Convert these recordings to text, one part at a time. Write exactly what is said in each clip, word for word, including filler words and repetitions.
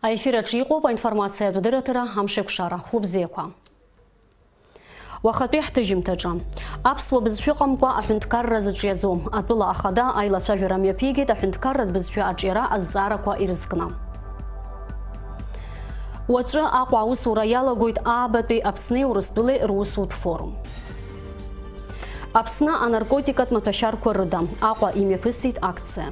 Аефир аҿы иҟоуп аинформациатә дырраҭара Амшеикәшара. Хәлыбзиақәа. Уахатәи ҳҭыжьымҭаҿы. Аԥсуа бызшәа ыҟамкәа аҳәынҭқарра зыҿиаӡом. Атәыла ахада аилацәажәара мҩаԥигеит аҳәынҭқарратә бызшәа аҿиара азҵаарақәа ирызкны. Уаҵәы Аҟәа аусура иалагоит аабатәи Аԥсни Урыстәылеи русутә форум. Аԥсны анаркотикатә маҭәашьарқәа рыда Аҟәа имҩаԥысит акциа.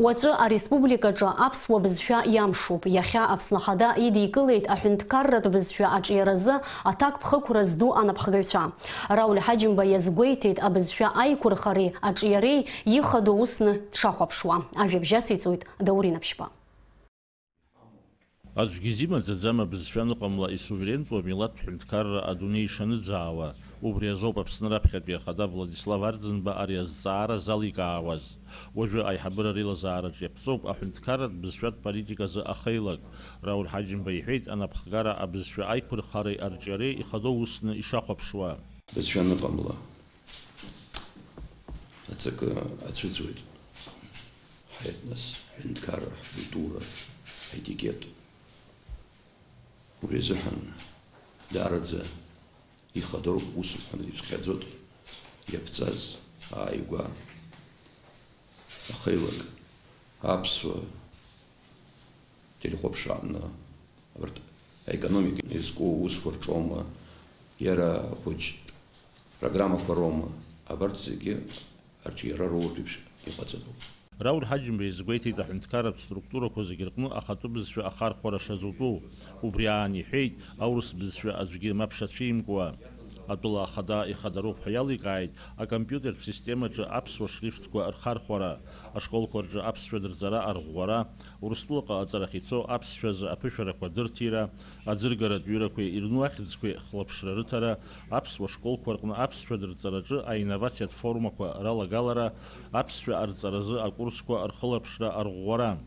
Уаҵәы ареспубликаҿы аԥсуа бызшәа иамшуп. Иахьа Аԥсны Ахада идикылеит аҳәынҭқарратә бызшәа аҿиаразы аҭакԥхықәра зду анапхгаҩцәа. Рауль Ҳаџьымба иазгәеиҭеит абызшәа аиқәырхареи аҿиареи ихадоу усны дшахәаԥшуа. Ажәабжь ациҵоит Даур Инаԥшьба. Аӡәгьы изимаӡаӡам абызшәа аныҟамла исуверентәу амилаҭтә ҳәынҭқарра адунеи ишаныӡаауа. Убри азоуп Аԥсны раԥхьатәи ахада Владислав Арӡынба ари азҵаара заликаауаз. Уажәы аиҳабыра реилазаараҿ иаԥҵоуп аҳәынҭқарратә бызшәатә политиказы ахеилак. Рауль Ҳаџьымба иҳәеит, анапхгара абызшәа аиқәырхареи арҿиареи ихадоу усны ишахәаԥшуа. Бызшәа аныҟамла, аҵакы ацәыӡуеит ҳетнос, ҳҳәынҭқарра, ҳкультура, ҳетикет. Убри азыҳәан даараӡа ихадароуп, усуп ҳәа ицәхьаӡоит иаԥҵаз ааигәа ахеилак аԥсуа телехәаԥшра аҟны абарҭ аекономика изку аусқәа рҿоума, иара хәыҷ программақәа роума, абарҭ зегьы арҿиара роуртә еиԥш иҟаҵатәуп. Рауль Ҳаџьымба изгәеиҭеит аҳәынҭқарратә структурақәа зегьы рҟны ахатәы бызшәа ахархәара шазутәу. Убри аан иҳәеит, аурыс бызшәа аӡәгьы мап шацәимкуа. Атәыла ахада ихадароуп ҳәа иаликааит акомпиутертә системаҿы аԥсуа шрифтқәа рхархәара, ашколқәа рҿы аԥсшәа дырҵара арӷәӷәара, Урыстәылаҟа аҵарахь ицо аԥсшәазы аԥышәарақәа дырҭира, аӡыргаратә ҩырақәеи ирну ахьӡқәеи хылаԥшра рыҭара, аԥсуа школқәа рҟны аԥсшәа дырҵараҿы аинновациатә формақәа ралагалара, аԥсшәа арҵаразы акурсқәа рхылаԥшра арӷәӷәара.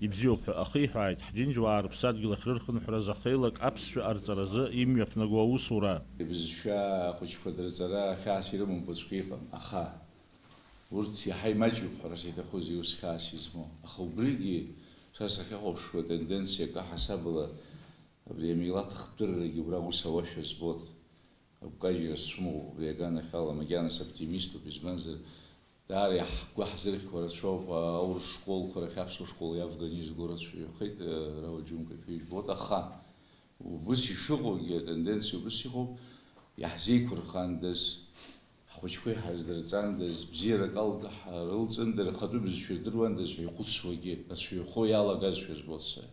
Ибзиоуп ҳәа ахиҳәааит, ҳџьынџьуаа рыԥсадгьыл ахьрырхынҳәраз ахеилак аԥсшәа арҵаразы имҩаԥнаго аусура. Ибызшәа ахәыҷқәа дырҵара хьаас ирымамкәаҵәҟьа иҟам, аха урҭ иаҳа имаҷҩуп ҳәа саҭахузеи ус хьаас измоу. Аха убригьы са сахьахәаԥшуа атенденциа акы ҳасабала абри амилаҭ хтәыррагьы убра ус ауашәа збоит. Агәкажьра сцәымӷуп убри аганахьала, макьаназ оптимиступ, избанзар, даара иаҳгәы ҳзырхьуа рацәоуп, аурыс школқәа рахь аԥсуа школ иавганы изго рацәаҩхеит, ара уаџьумк ишәыжәбоит, аха убыс ишыҟоугьы атенденциа убыс иҟоуп, иаҳзеиқәырхандаз, ҳхәыҷқәа иҳаздырҵандаз, бзиарак алҭаҳарылҵындаз, рхатәы бызшәа рдыруандаз ҳәа ихәыцуагьы рацәаҩхо иалагазшәа збоит сара.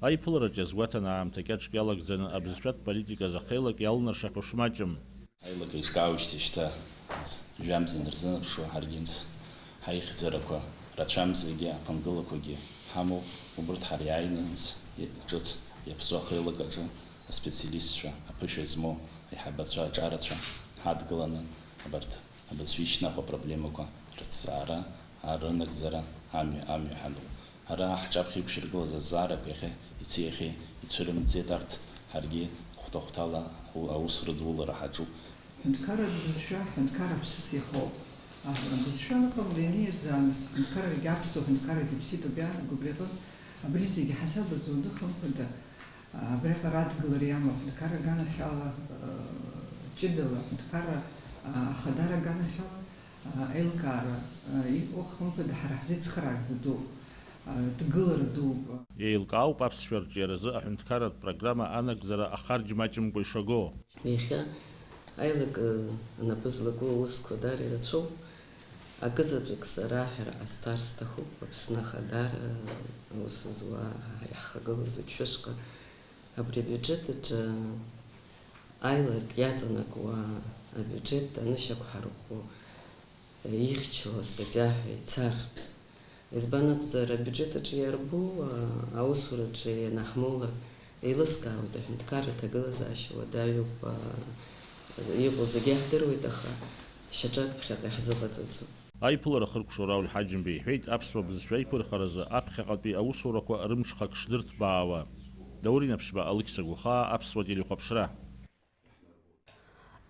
Аиԥылараҿ иазгәаҭан аамҭа кьаҿк иалагӡаны абызшәатә политиказы ахеилак иалнаршахьоу шмаҷым. Аилак еиҿкаауеижьҭеи шьҭа жәамза инарзынаԥшуа ҳаргьы нас ҳаихьӡарақәа рацәамзагьы аԥынгылақәагьы ҳамоуп, убырҭ ҳара иааины нас ҿыц иаԥҵоу ахеилак аҿы аспециалистцәа, аԥышәа змоу аиҳабацәа аҿарацәа ҳадгыланы абарҭ абызшәа ишьҭнахуа апроблемақәа рыҭҵаара, рынагӡара амҩа, амҩа ҳадуп. Ара ҳҿаԥхьа иқәшәыргылаз азҵаарақәа иахьа, ицеи иахьеи ицәырымҵӡеит арҭ, ҳаргьы хәҭа-хәҭала аус рыдулара ҳаҿуп. Ҳәынҭқарратә бызшәа, ҳәынҭқарра ԥсыс иахоуп. Абызшәа ыҟамла ианиаӡамыз, ҳәынҭқаррагьы аԥсуа ҳәынҭқаррагьы ԥсит, убри аҟынтә абри зегьы ҳасаб азуны хымԥада, абриаҟара адгылара иамоу аҳәынҭқарра аганахьала, ҷыдала аҳәынҭқарра ахадара аганахьала, аилкаара иҟоу хымԥада ҳара ҳзы ицхыраагӡа дууп, дгылара дууп. Еилкаауп аԥсшәа арҿиаразы аҳәынҭқарратә программа анагӡара ахарџь маҷымкәа ишаго. Иахьа аилак, э, анапы злаку аусқәа даара ирацәоуп. Акызаҵәык сара аҳәара ҟасҵар сҭахуп, Аԥсны ахадара, э, аус зуа, ҳа-, иаҳхагылоу зегь шәышҟа. Абри абиуџьеҭ аҿы аилак иаҵанакуа абиуџьеҭ анышьақәҳарӷәӷәо, э, ихьчо астатиа ҳәа ицар. Избан акәзар, абиуџьеҭ аҿы иарбоу, а, аусураҿы ианаҳмоулак еилыскаауеит, аҳәынҭқарра аҭагылазаашьа уадаҩуп, а, иҟоу зегьы иаҳдыруеит, аха шьаҿак ԥхьаҟа иаҳзыҟаҵаӡом. Аиԥылара хыркәшо Рауль Ҳаџьымба иҳәеит, аԥсуа бызшәа аиқәырхаразы аԥхьаҟатәи аусурақәа рымҽхак шдырҭбаауа. Даур Инаԥшьба, Алықьса Гәахаа, Аԥсуа телехәаԥшра.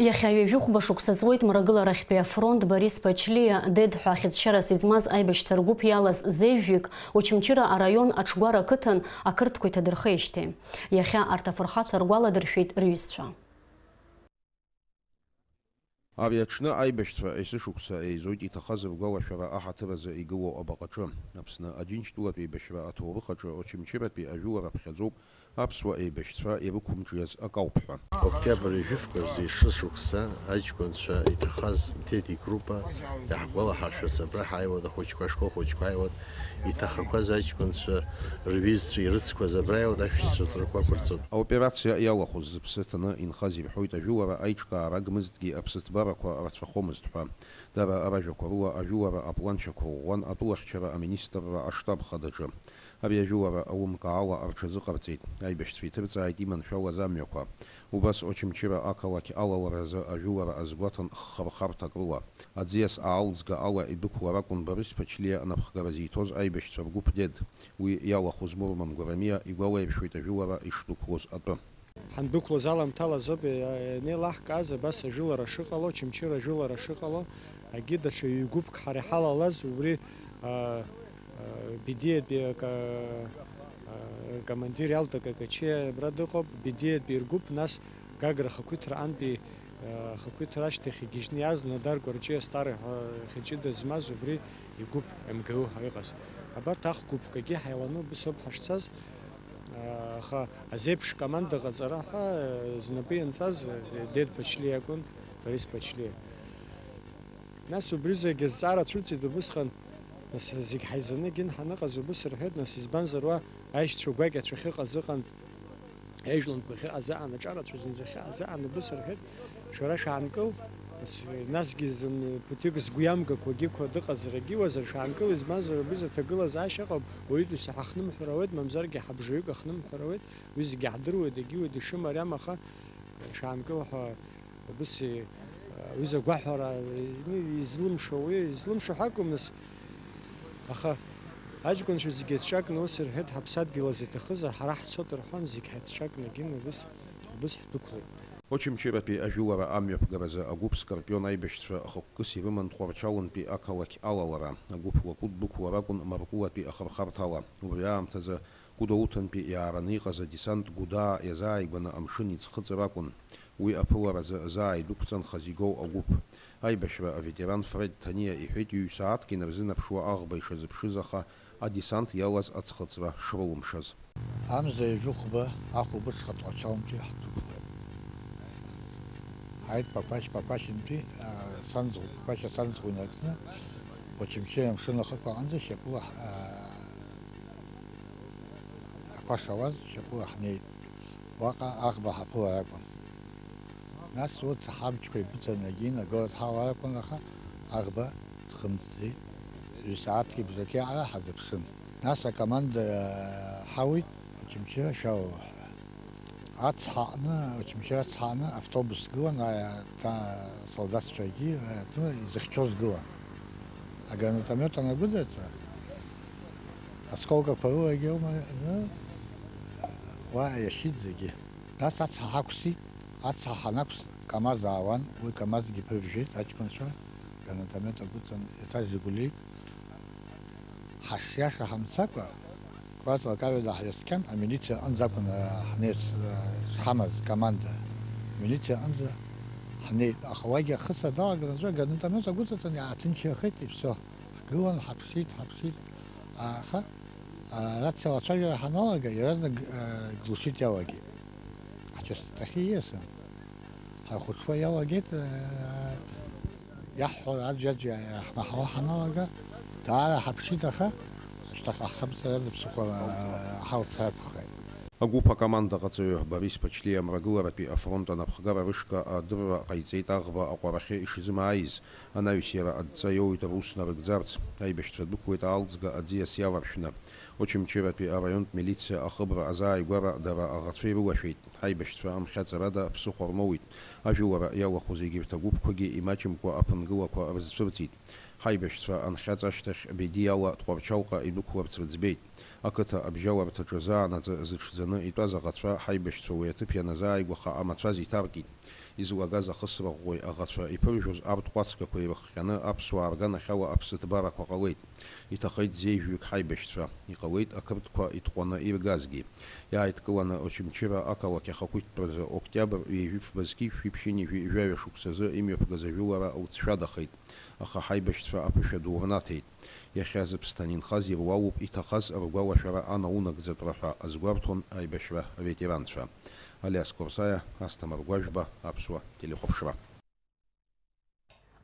Иахьа ҩажәи хәба шықәса ҵуеит Мрагыларахьтәи афронт Борис Ԥачлиа, дед ҳәа ахьыӡшьарас измаз аибашьцәа ргәыԥ иалаз зежә-ҩык Очамчыра араион Аҽгәара ақыҭан ақырҭқәа иҭадырхеижьҭеи. Иахьа арҭ афырхацәа ргәаладыршәеит рҩызцәа. Ари аҽны аибашьцәа есышықәса еизоит, иҭахаз ргәалашәара аҳаҭыр азы игылоу абаҟаҿы. Аԥсны Аџьынџьтәылатә еибашьра аҭоурых аҿы Очамчыратәи ажәылара ԥхьаӡоуп аԥсуа еибашьцәа ирықәымҿиаз акауп ҳәа. Октиабр ҩажәи фба рзы есышықәса аҷкәынцәа иҭахаз, дед игруппа, иаҳгәалаҳаршәарц абра ҳааиуан, ахәыҷқәа, ашкол хәыҷқәа ааиуан, иҭахақәаз аҷкәынцәа рҩызцәа ирыцқәаз абра иааиуан, аишьцәа рҵрақәа ақәырҵон. Аоперациа иалахәыз зыԥсы ҭаны инхаз ирҳәоит, ажәылара аиҿкаара агмызҭгьы аԥсыҭбарақәа рацәахомызт ҳәа. Дара ражәақәа рыла ажәылара апланчақәа ӷәӷәан атәылахьчара аминистрра аштаб хадаҿы. Ари ажәылара аумка ала рҽазыҟарҵеит, аибашьцәа иҭырҵааит иманшәалаз амҩақәа. Убас Очамчыра ақалақь алаларазы ажәылара азгәаҭан ххырхарҭак рыла. Аӡиас аалӡга ала идәықәлар акәын Борис Ԥачлиа анапхгара зиҭоз аибашьцәа ргәыԥ Дед. Уи иалахәыз Мурман Гәарамиа игәалаиршәоит ажәылара ишдәықәлоз атәы. Ҳандәықәлоз аламҭалазоуп, е-, е-, ианеилаҳкааз абас ажәылара шыҟало, Очамчыра ажәылара шыҟало, агьи даҽа ҩ-гәыԥк ҳара иҳалалаз, убри, а, а, Бедиатәи ака-, а, командир Иалта Какачиа абра дыҟоуп, Бедиатәи ргәыԥ, нас Гагра ахақәиҭра антәи, а, ахақәиҭра ашьҭахь игьежьны иааз Нодар Кәарҷиа Старый ҳәа хьыҷыда змаз убри игәыԥ М Г У ҳәа иҟаз. Абарҭ ахә-гәыԥкагьы ҳаиланы убыс ауп ҳашцаз. Аха азеиԥш команда ҟаҵара ҳәа, э, знапы ианҵаз, э, Дед Ԥачлиа акәын, Борис Ԥачлиа. Нас убри зегь азҵаара цәырҵит убысҟан, нас зегь ҳаизаны егьын ҳаныҟаз убыс рҳәеит, нас избанзар уа аишьцәа гәакьацәа ахьыҟаз ыҟан, аижәлантәқәа ахьыҟаз аан, аҿарацәа зынӡа ахьыҟаз аан убыс рҳәеит. Шәара шәаанкыл, нас, насгьы зын ԥыҭҩык згәы иамгақәагьы қәа дыҟазарагьы уазар, шәаанкыл, избанзар, убри зы аҭагылазаашьа ыҟоуп, уаҩытәыҩса ҳахнымҳәыр ауеит, мамзаргьы ҳабжаҩык ахнымҳәыр ауеит, уи зегьы ҳдыруеит, егьиуеит, ишымариам, аха шәаанкыл ҳәа убыс и-, уи зы агәаҳәара, и-, излымшо, уи излымшо ҳәа акәым, нас, аха аҷкәынцәа зегьы еицҿакны ус ирҳәеит, ҳаԥсадгьыл азы иҭахызар, ҳара ҳцоит рҳәан, зегь ҳаицҿакны егьин убыс, убыс ҳдәықәлеит. Очамчыратәи ажәылара амҩаԥгаразы агәыԥ Скорпион аибашьцәа хықәкыс ирыман Тҟәарчалнтәи ақалақь алалара. Агәыԥ Лакәыт дәықәлар акәын Маркәылатәи ахырхарҭала. Убри аамҭазы Гәдоуҭантәи иаараны иҟаз адесант Гәыдаа иазааигәаны амшын иӡхыҵыр акәын. Уи аԥыларазы азааидәықәҵан Хазигоу агәыԥ. Аибашьра аветеран Фред Ҭаниа иҳәеит, ҩ-сааҭк инарзынаԥшуа аӷба ишазыԥшыз, аха адесант иалаз аӡхыҵра шрылымшаз. Амза ҩажәи хәба ахәылбыҽха Тҟәарчалнтәи ҳдәықәлеит. Ҳааит Пақәашь, Пақәашьынтәи, а, Санӡ-, Пақәашь асанӡ инаркны, Очамчыра амшын ахықә аҟынӡа шьапыла ҳ-, а, ақәа шауаз шьапыла ҳнеит. Уаҟа аӷба ҳаԥылар акәын. Нас урҭ ҳабџьқәа еибыҭаны егьин агород ҳалалар акәын, аха аӷба ҵхымҵӡеит. Ҩ-сааҭк ибжаки аҟара ҳазыԥшын. Нас акоманда ҳауит, Очамчыра шәалала ҳәа. Ацҳаҟны, Очамчыра ацҳаҟны автобус гылан, а, та-, солдатцәагьы, а, ну, изыхьчоз гылан. Агранатомиот анагәыдырҵа, осколкақәа рылагьы аума, ну, уа иашьит зегьы. Нас ацҳа ҳақәсит, ацҳа ҳанақәс, КамАЗ аауан, уи КамАЗгьы ԥыржәеит аҷкәынцәа, гранатомиот агәыҵан, еиҭа Жигулик. Ҳашиаша ҳамцакәа, Кәаҵа Лакаҩы дааҳрыскьан, амилициа аҟынӡа акәын, а, ҳнеирц, а, шҳамаз, команда. Амилициа аҟынӡа ҳнеит, аха уагьы ахысра далаган аӡәы агранатомиот агәыҵаҵан иааҭынчрахеит, и всё. Ҳгылан, ҳаԥшит, ҳаԥшит, аха, а, рациала ацәажәара ҳаналага, иаразнак, а, глушит иалагеит. Ҳчастотахьы ииасын. Ҳахәаҽуа иалагеит, э, иаҳҳәо аӡәи-аӡәи ҳмаҳауа ҳаналага, даара ҳаԥшит, аха ашьҭахь ҳхымцарада ԥсыхәа, э, ҳалцар акәхеит. Агәыԥ акомандаҟаҵаҩы Борис Ԥачлиа Мрагыларатәи афронт анапхгара рышҟа адырра ҟаиҵеит аӷба аҟәарахьы ишизымааиз, анаҩс иара адҵа иоуит рус нарыгӡарц, аибашьцәа дәықәлеит аалӡга аӡиас иаваршәны. Очамчыратәи араионтә милициа ахыбра азааигәара дара аӷацәа ирылашәеит. Аибашьцәа амхьаҵарада ԥсыхәа рмоуит. Ажәылара иалахәыз егьырҭ агәыԥқәагьы имаҷымкәа аԥынгылақәа рызцәырҵит. Ҳаибашьцәа анхьаҵ ашьҭахь Бедиала Тҟәарчалҟа идәықәларц рыӡбеит. Ақыҭа абжьаларҭаҿы заанаҵы зыҽӡаны итәаз аӷацәа ҳаибашьцәа уи аҭыԥ ианазааигәаха амацәаз иҭаркит. Излагаз ахысра ӷәӷәеи аӷацәа иԥыржәоз арҭ ҟәацгақәеи ирыхҟьаны аԥсуаа рганахьала аԥсы ҭбарақәа ҟалеит. Иҭахеит зеижәҩык ҳаибашьцәа. Иҟалеит ақырҭқәа итҟәаны иргазгьы. Иааидкыланы Очамчыра ақалақь ахақәиҭтәразы октиабр ҩажәи фба зқьи жәшәи ԥшьынҩажәи жәаҩа шықәсазы имҩаԥгаз ажәылара лҵшәадахеит. Аха ҳаибашьцәа аԥышәа ду рнаҭеит. Иахьа зыԥсҭан инхаз ируалуп, иҭахаз ргәалашәара анаунагӡатәра ҳәа азгәарҭон аибашьра аветеранцәа. Алиас Қорсаиа, Асҭамыр Гәажәба, Аԥсуа телехәаԥшра.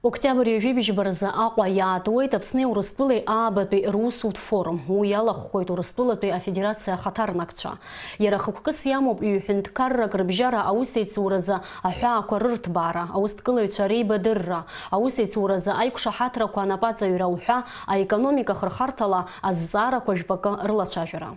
Октиабр ҩажәи быжьба рзы Аҟәа иаатуеит Аԥсни Урыстәылеи аабатәи русутә форум. Уи иалахәхоит Урыстәылатәи Афедерациа ахаҭарнакцәа. Иара хықәкыс иамоуп ҩ-ҳәынҭқаррак рыбжьара аусеицуразы аҳәаақәа рырҭбаара, аусҭкылаҩцәа реибадырра, аусеицуразы аиқәшаҳаҭрақәа анапаҵаҩра уҳәа аекономика ахырхарҭала азҵаарақәа жәпакы рылацәажәара.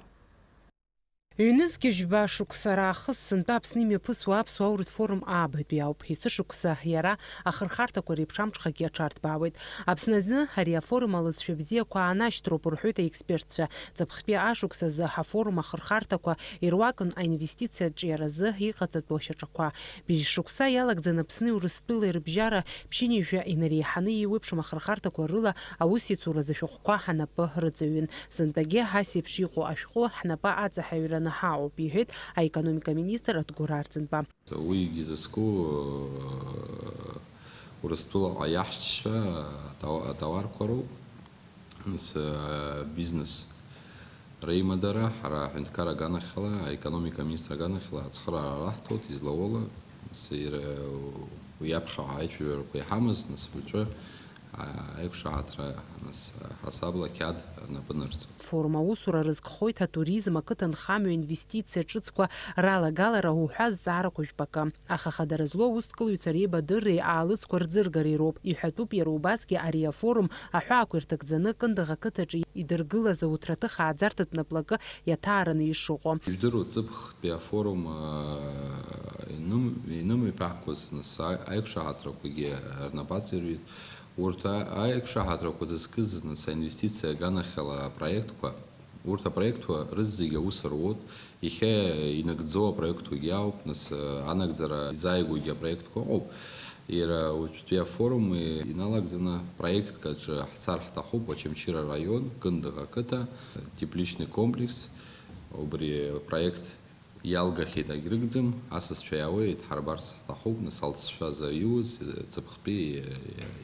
Ҩнызқьи жәба шықәса раахыс сынтәа Аԥсны имҩаԥысуа Аԥсуа аурыс форум аабатәи ауп. Есышықәса иара ахырхарҭақәа реиԥш амҽхакгьы аҽарҭбаауеит. Аԥсны азы ари афорум алыҵшәа бзиақәа аанашьҭроуп, рҳәоит аекспертцәа. Ҵыԥхтәи ашықәсазы афорум ахырхарҭақәа ируакын аинвестициа аҿиаразы иҟаҵатәу ашьаҿақәа. Быжь шықәса иалагӡан Аԥсни Урыстәылеи рыбжьара ԥшьынҩажәа инареиҳаны еиуеиԥшым ахырхарҭақәа рыла аусеицуразы ашәҟәқәа ҳнапы рыҵаҩын. Сынтәагьы ас еиԥш иҟоу ашәҟәы ҳнапы аҵаҳаҩраны ҳаҟоуп, иҳәеит аекономика министр Адгәыр Арӡынба. Уигьы зызку, э, Урыстәылаҟа иаҳшьцәа атауа-, атауарқәа роуп. Нас, э, бизнес реимадара, ҳара аҳәынҭқар аганахьала, аекономика аминистр аганахьала ацхыраара раҳҭоит, излауала, нас, иара, уи аԥхьа аиҿҩырақәа иҳамаз, нас, уаҵәы, а, аиқәшаҳаҭра, нас, ҳасабла қьаад рнапы нырҵоит. Форум аусура рызкхоит атуризм, ақыҭанхамҩа, инвестициа ҿыцқәа ралагалара уҳәа азҵаарақәа жәпакы. Аха хадара злоу аусҭкылаҩцәа реибадырреи аалыҵқәа рӡыргареи роуп. Иҳәатәуп иара убасгьы ари афорум аҳәаақәа ирҭагӡаны Кындыӷ ақыҭаҿы идыргылаз ауҭраҭых ааӡарҭатә наплакы иаҭаараны ишыҟоу. Ижәдыруа ҵыԥхтәи афорум, аа, иным-, инымҩаԥаҳгоз, нас, аи-, аиқәшаҳаҭрақәагьы рнапаҵаҩрит. Урҭ а-, аиқәшаҳаҭрақәа зызкыз, нас, аинвестициа аганахьала апроектқәа, урҭ апроектқәа рызегьы аус руот, иахьа инагӡоу апроектқәагьы ауп, нас, анагӡара изааигәоугьы апроектқәа ыҟоуп. Иара уажәтәи афорум иналагӡаны проектк аҿы ҳцар ҳҭахуп, Очамчыра араион, Кындыӷ ақыҭа, тепличный комплекс, убри апроект иалгахьеит, агьрыгӡам, асасцәа иаауеит, ҳарбарц ҳҭахуп, нас, алҵшәа заиуз, ҵыԥхтәи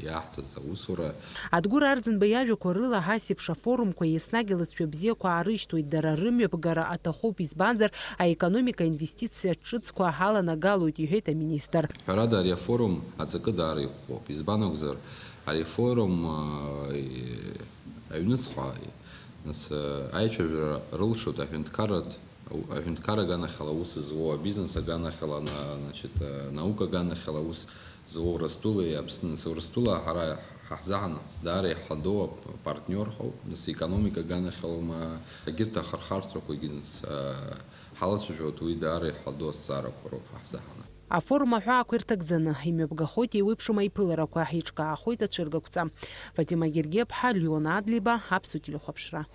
иааҳҵаз аусура. Адгәыр Арӡынба иажәақәа рыла, ас еиԥш афорумқәа еснагь алҵшәа бзиақәа аарышьҭуеит, дара рымҩаԥгара аҭахуп, избанзар, аекономика аинвестициа ҿыцқәа ҳаланагалоит, иҳәеит аминистр. Ҳәарада, ари афорум аҵакы даара иӷәӷәоуп, избан акәзар, ари афорум, аа, и-, аҩныҵҟа, нас, аа, аицәажәара рылшоит аҳәынҭқарратә Аҳәынҭқар аганахьала аус зуоу, абизнес аганахьала, на-, значит, э, наука аганахьала аус зуоу Урыстәылеи Аԥсны, Урыстәыла ҳара ҳаҳзаҳан даара иҳадоу ап-, партниор ҳауп, нас, економика аганахьалоума, егьырҭ ахырхарҭақәагьы, нас, э, ҳалацәажәоит, уи даара иҳадоу азҵаарақәа роуп ҳаҳзаҳаны. Афорум аҳәаақәа ирҭагӡаны имҩаԥгахоит еиуеиԥшым аиԥыларақәа, иҿкаахоит ацәыргақәҵа. Фатима Гергиаԥҳа, Леон Адлеиба, Аԥсуа телехәаԥшра.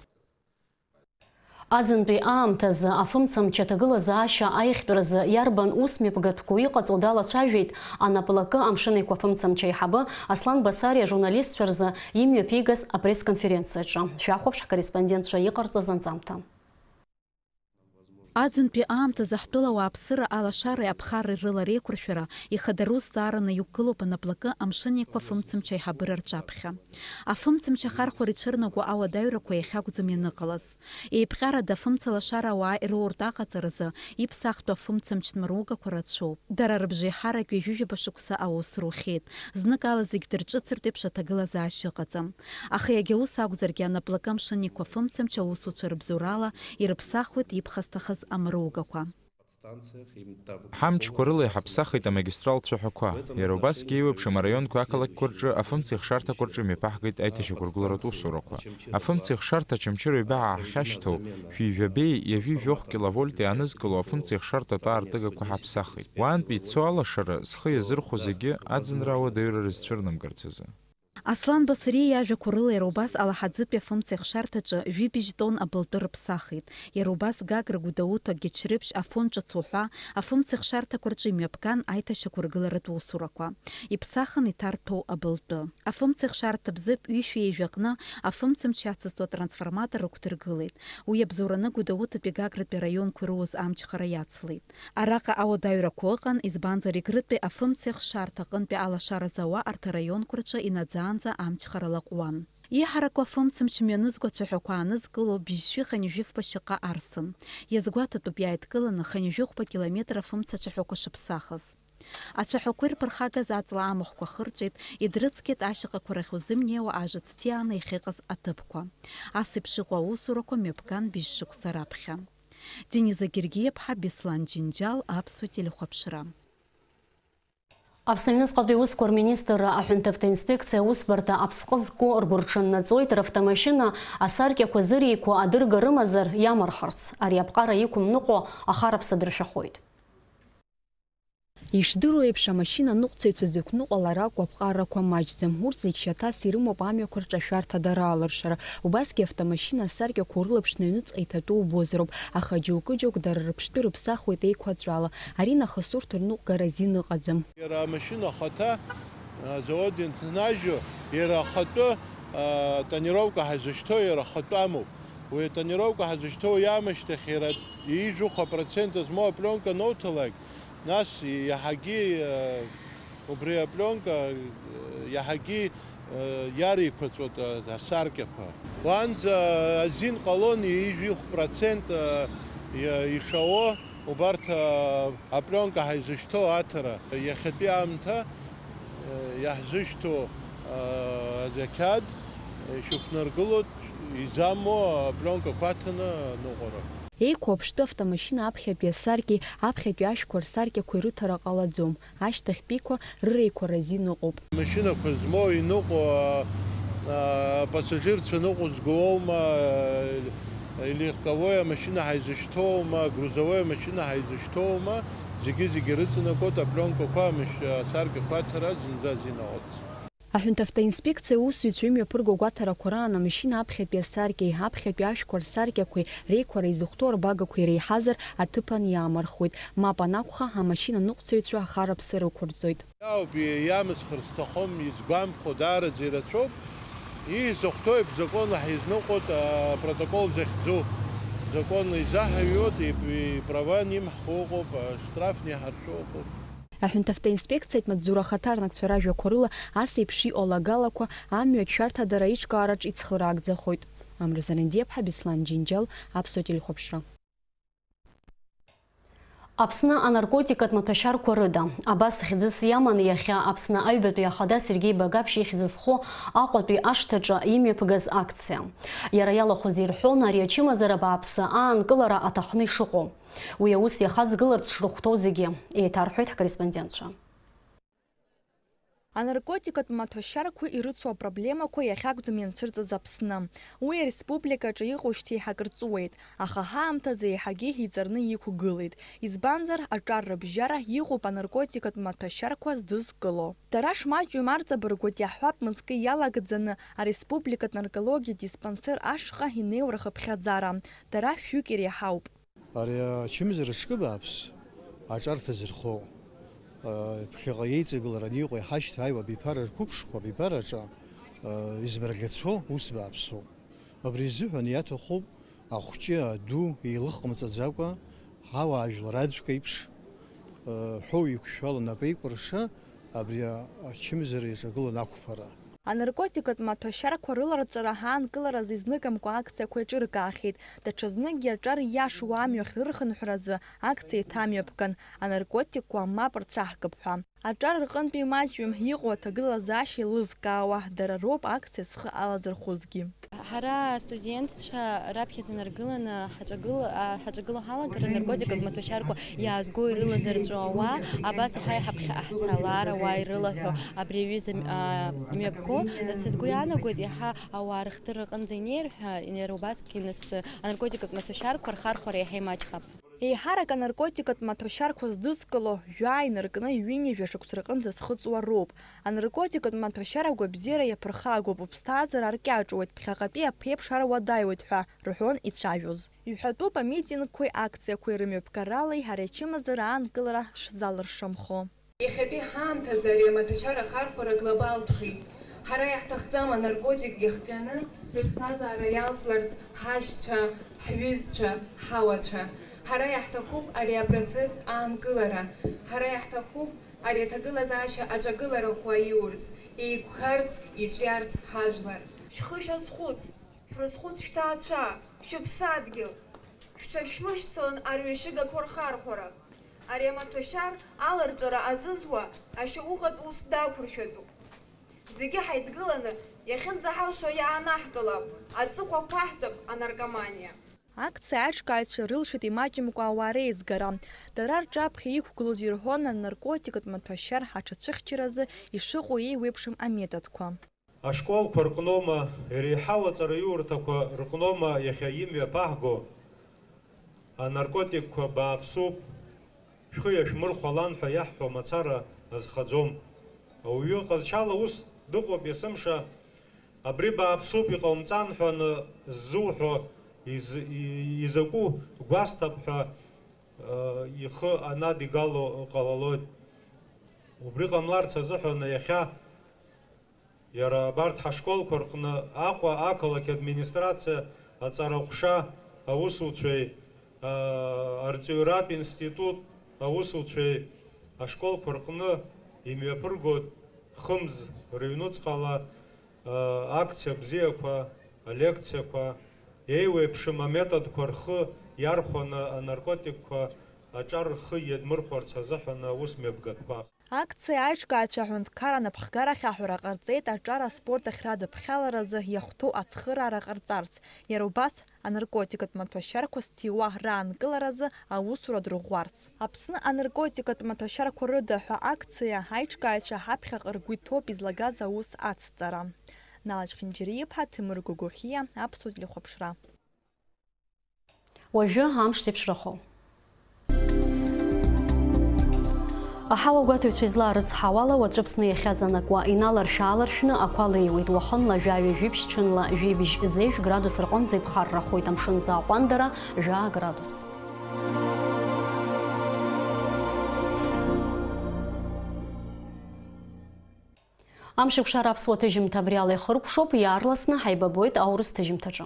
Аӡынтәи аамҭазы афымцамч аҭагылазаашьа аихтәразы иарбан ус мҩаԥгатәқәоу иҟаҵоу далацәажәеит анаплакы Амшын Еиқәа афымцамч аиҳабы Аслан Басариа, ажурналистцәа рзы имҩаԥигаз апресс-конференциаҿы. Шәахәаԥш ҳкорреспондентцәа иҟарҵаз анҵамҭа. Аӡынтәи аамҭазы ҳтәыла ауааԥсыра алашареи аԥхарреи рыла реиқәыршәара ихадароу зҵаараны иқәгылоуп анаплакы Амшын Еиқәа афымцамч аиҳабыра рҿаԥхьа. Афымцамч ахархәара ицәырнаго ауадаҩрақәа иахьакәӡам ианыҟалаз. Еиԥҟьарада афымцалашара ауаа ироуртә аҟаҵаразы иԥсахтәу афымцамч нмаругақәа рацәоуп. Дара рыбжеиҳарак ҩажәижәаба шықәса аус рухьеит. Зныкала зегь дырҿыцыртә еиԥш аҭагылазаашьа ыҟаӡам. Аха иагьа ус акәзаргьы, анаплакы Амшын Еиқәа афымцамч аусуцәа рыбзоурала ирыԥсахуеит иԥхасҭахаз амаругақәа. Ҳамчқәа рыла иҳаԥсахит амагистралтә цәаҳәақәа. Иара убасгьы еиуеиԥшым араионқәеи ақалақьқәа рҿы афымцеихшарҭақәа рҿы имҩаԥаҳгеит аиҭашьақәыргыларатә усурақәа. Афымцеихшарҭа Очамчыра ҩба ҳахьашьҭоу, шәи жәабеи ҩажәи жәохә киловольт иаанызкыло афымцеихшарҭатә аартыгақәа ҳаԥсахит. Уаантәи ицо алашара зхы иазырхәо зегьы аӡынра ауадаҩра рызцәырнамгарц азы. Аслан Басыриа иажәақәа рыла иара убас Алаҳаӡытәи афымцеихшарҭаҿы жәибжь тонн абылтәы рыԥсахит. Иара убас Гагра, Гәдоуҭа, Гьачрыԥшь, Афон ҿыц уҳәа афымцеихшарҭақәа рҿы имҩаԥган аиҭашьақәыргыларатә усурақәа. Иԥсахын иҭарҭәоу абылтәы. Афымцеихшарҭа Бзыԥ ҩышәи ҩажәи аҟны афымцамч иацызҵо атрансформатор рықәдыргылеит. Уи абзоураны Гәдоуҭатәи Гагратәи араионқәа ируз амчхара иацлеит. Араҟа ауадаҩрақәа ыҟан, избанзар, Егрытәи афымцеихшарҭа аҟынтәи алашара зауа арҭ араионқәа рҿы инаӡаанӡа амчхара лаҟәуан. Иҳараку афымцамч мҩанызқьуа ацәаҳәақәа аанызкыло бжьшәи хынҩажәи фба шьаҟа арсын. Иазгәаҭатәуп иааидкыланы хынҩажәи хәба километр афымца ацәаҳәақәа шыԥсахыз. Ацәаҳәақәа ирԥырхагаз аҵла амахәқәа хырҵәеит, идрыцқьеит ашьаҟақәа рахь узымнеиуа ажыц ҭиааны иахьыҟаз аҭыԥқәа. Ас еиԥш иҟоу аусурақәа мҩаԥган быжь шықәса раԥхьа. Дениза Гергиаԥҳа, Беслан Џьынџьал, Аԥсуа телехәаԥшра. Аԥсны аҩныҵҟатәи аусқәа рминистрра аҳәынҭавтоинспекциа аусбарҭа аԥсҟы зку ргәы рҽаннаҵоит равтомашьына асаркьақәа зыреиқәо адырга рымазар иамырхырц. Ари аԥҟара иқәымныҟәо ахараԥса дыршәахоит. Ишдыру еиԥш, амашьына аныҟәцаҩцәа зықәныҟәалара акәу аԥҟарақәа маҷӡам. Урҭ зегь шьаҭас ирымоуп амҩақәа рҿы ашәарҭадара алыршара. Убасгьы автомашьына асаркьақәа урылаԥшны аҩныҵҟа иҭатәоу убозароуп, аха џьоукы-џьоук дара рыԥштәы рыԥсахуеит еиқәаҵәала. Ари нахыс урҭ рныҟәгара азин ыҟаӡам. Иара амашьына ахаҭа, а, азауад ианҭнажьу, иара ахатәы, а, тонировка ҳазышьҭоу иара ахатәы амоуп. Уи атонировка ҳазышьҭоу иамышьҭахь иара ҩажәихәа процент змоу апленка ануҭалак, нас иаҳагьы, а, убри апленка, а, иаҳагьы, а, иареиқәаҵәоит, а, асаркьақәа. Уанӡа азин ҟалон ҩажәихә процент, а, иа-, ишауо. Убарҭ, а, апленка ҳаизышьҭоу аҭара, иахьатәи аамҭа, а, иаҳзышьҭоу, а, ақьаад ишьақәнаргылоит, изамоу апленкақәа аҭаны аныҟәара. Еиқәа аԥштәы автомашьына аԥхьатәи асаркьеи аԥхьатәи ашәқәа рсаркьақәеи рыҭара ҟалаӡом. Ашьҭахьтәиқәа рыреиқәара азин ыҟоуп. Машьынақәа змоу иныҟәо, а, а, пассажирцәа ныҟәызго уоума, а, легковой амашьына ҳаизышьҭоума, грузовой амашьына ҳаизышьҭоума, зегьы-зегьы рыҵанакуеит апленкақәа, амашь-, асаркьақәа аҭара зынӡа азин ыҟаӡам. Аҳәынҭавтоинспекциа аусзуҩцәа имҩаԥырго агәаҭарақәа раан амашьына аԥхьатәи асаркьеи аԥхьатәи ашәқәа рсаркьақәеи реиқәара изыхәҭоу арбагақәа иреиҳазар, аҭыԥан иаамырхуеит. Мап анакәха, амашьына аныҟәцаҩцәа ахараԥса рықәырҵоит. Иаауп, иамысхыр сҭахым, изгәамԥхо даараӡа ирацәоуп. Изыхәҭоу ибзакәаны ҳизныҟәоит, апротокол захьӡу. Закон изаҳаҩуеит, иб-, иправа нимҳхо ыҟоуп, аштраф ниҳаршәо ыҟоуп. Аҳәынҭавтоинспекциатә маҵзура ахаҭарнакцәа ражәақәа рыла, ас еиԥш иҟоу алагалақәа амҩа шәарҭадара аиҿкаараҿ ицхыраагӡахоит. Амра Зарандиаԥҳа, Беслан Џьынџьал, Аԥсуа телехәаԥшра. Аԥсны анаркотикатә маҭәашьарқәа рыда. Абас хьӡыс иаман иахьа Аԥсны аҩбатәи ахада Сергеи Багаԥшь ихьӡ зху Аҟәатәи ашҭаҿы имҩаԥгаз акциа. Иара иалахәыз ирҳәон, ари ачымазара бааԥсы аанкылара аҭахны ишыҟоу. Уи аус иахаҵгыларц шрыхәҭоу зегьы, еиҭарҳәоит ҳкорреспондентцәа. Анаркотикатә маҭәашьарқәа ирыцу апроблемақәа иахьакәӡам ианцәырҵыз Аԥсны. Уи ареспубликаҿы иҟоу шьҭа еиҳа акыр ҵуеит, аха ҳаамҭазы еиҳагьы иҵарны иқәгылеит. Избанзар, аҿар рыбжьара иҟоуп анаркотикатә маҭәашьарқәа здызкыло. Дара шмаҷҩым арҵабыргуеит, иаҳҳәап, мызкы иалагӡаны ареспубликатә наркологиатә диспансер ашҟа инеиуа рхыԥхьаӡара. Дара шәҩык иреиҳауп. Ари ачымазара аҿкы бааԥс аҿарҭа зырхоу, а, ԥхьаҟа иеиҵагылараны иҟоу иҳашьҭа аиуа абиԥара рқәыԥшқәа абиԥараҿы, а, избаргацәоу ус бааԥсуп. Абри азыҳәан иаҭахуп ахәҷы аду еилыхҟамҵаӡакәа, ҳауаажәлар аӡәк еиԥш, а, ҳәоу иқәшәала напеикәырша абри ачымазара иаҿагыланы ақәԥара. Анаркотикатә маҭәашьарқәа рыларҵәара ҳаанкыларазы изныкымкәа акциақәа еиҿыркаахьеит. Даҽазныкгьы аҿар иашоу амҩахь рырхынҳәразы акциа еиҭамҩаԥган, анаркотикқәа мап рцәаҳкып ҳәа. Аҿар рҟынтәи имаҷҩым иҟоу аҭагылазаашьа еилызкаауа дара роуп акциа зхы алазырхәызгьы. Ҳара астудентцәа раԥхьаӡа наргыланы ҳаҿагыл-, а, ҳаҿагыло ҳалагар, анаркотикатә маҭәашьарқәа иаазго ирылаз арҵәо ауаа, абас иаҳа иҳаԥхьаҟа ҳцалар, ауаа ирылаҳәо абри аҩыза, а, мҩаԥго. Сызгәы иаанагоит, иаҳа ауаа рыхдырра аҟынӡа инеир ҳәа, иара убасгьы нас анаркотикатә маҭәашьарқәа рхархәара иаҳа имаҷхап. Еиҳарак анаркотикатә маҭәашьарқәа здызкыло, жәаа инаркны ҩынҩажәа шықәса рҟынӡа зхыҵуа роуп. Анаркотикатә маҭәашьара агәабзиара иаԥырхагоуп, уԥсҭазаара аркьаҿуеит, ԥхьаҟатәи аԥеиԥш ара уадаҩуеит ҳәа рҳәон ицәажәоз. Иҳәатәуп амитингқәеи акциақәеи рымҩаԥгаралеи ари ачымазара аанкылара шзалыршамхо. Иахьатәи ҳаамҭазы ари амаҭәашьара ахархәара глобалтәхеит. Ҳара иаҳҭахӡам анаркотик иахҟьаны рыԥсҭазаара иалҵларц ҳашьцәа, ҳҩызцәа, ҳауацәа. Ҳара иаҳҭахуп ари апроцесс аанкылара. Ҳара иаҳҭахуп ари аҭагылазаашьа аҿагылара ӷәӷәа иурц, еиқәхарц, иҿиарц ҳажәлар. Шәхы шәазхәыц, шәрызхәыц шәҭаацәа, шәыԥсадгьыл. Шәҽашәмышьцылан арҩашьыгақәа рхархәара. Ари амаҭәашьар аларҵәара азызуа ашьаҟәыҟатә ус дақәыршәатәуп. Зегьы ҳаидгыланы иахьынӡаҳалшо иаанаҳкылап, аҵыхәа ԥаҳҵап анаркоманиа. Акциа аиҿкааҩцәа рылшеит имаҷымкәа ауаа реизгара. Дара рҿаԥхьа иқәгылоз ирҳәон анаркотикатә маҭәашьар аҽацәыхьчаразы ишыҟоу еиуеиԥшым аметодқәа. Ашколқәа рҟноума, иреиҳау аҵараиурҭақәа рҟноума иахьа имҩаԥаҳго? Анаркотикқәа бааԥсуп, шәхы иашәмырхәалан ҳәа иаҳҳәо мацара азхаӡом. Ауаҩы ҟазшьала ус дыҟоуп есымша, абри бааԥсуп, иҟаумҵан ҳәа аны ззуҳәо из-, и-, изакәу гәасҭап ҳәа, э, ихы анадигало ҟалалоит. Убри ҟамларц азыҳәан иахьа Иара абарҭ ҳашколқәа рҟны Аҟәа ақалақь администрациа аҵараҟәша аусуцәеи, аа, арҵаҩратә институт аусуцәеи ашколқәа рҟны имҩаԥыргоит хымз рыҩнуҵҟала, аа, акциа бзиақәа, алекциақәа, еиуеиԥшым аметодқәа рхы иархәаны анаркотикқәа аҿар рхы иадмырхәарц азыҳәан аус мҩаԥгатәқәа. Акциа аиҿкааҩцәа аҳәынҭқарра анапхгарахь аҳәара ҟарҵеит аҿар аспорт ахь радыԥхьаларазы иахәҭоу ацхыраара ҟарҵарц, иара убас анаркотикатә маҭәашьарқәа зҭиуа раанкыларазы аусура дырӷәӷәарц. Аԥсны анаркотикатә маҭәашьарқәа рыда ҳәа акциа аиҿкааҩцәа ҳаԥхьаҟа ргәы иҭоуп излагаз аус ацҵара. Налаџь Хинџьариа-иԥҳа, Ҭемыр Гогохиа, Аԥсуа телехәаԥшра. Уажәы амш зеиԥшрахо. Аҳауа гәаҭаҩцәа излаарыцҳауала, уаҵәы Аԥсны иахьаҵанакуа иналаршә-ааларшәны ақәа леиуеит, уахынла жәаҩа-жәибжь, ҽынла жәибжь-зежә градус рҟынӡа иԥхаррахоит, амшын аӡы аҟәандара жәаа градус. Амшеикәшара аԥсуа ҭыжьымҭа абриала ихыркәшоуп, иаарласны ҳаибабоит аурыс ҭыжьымҭаҿы.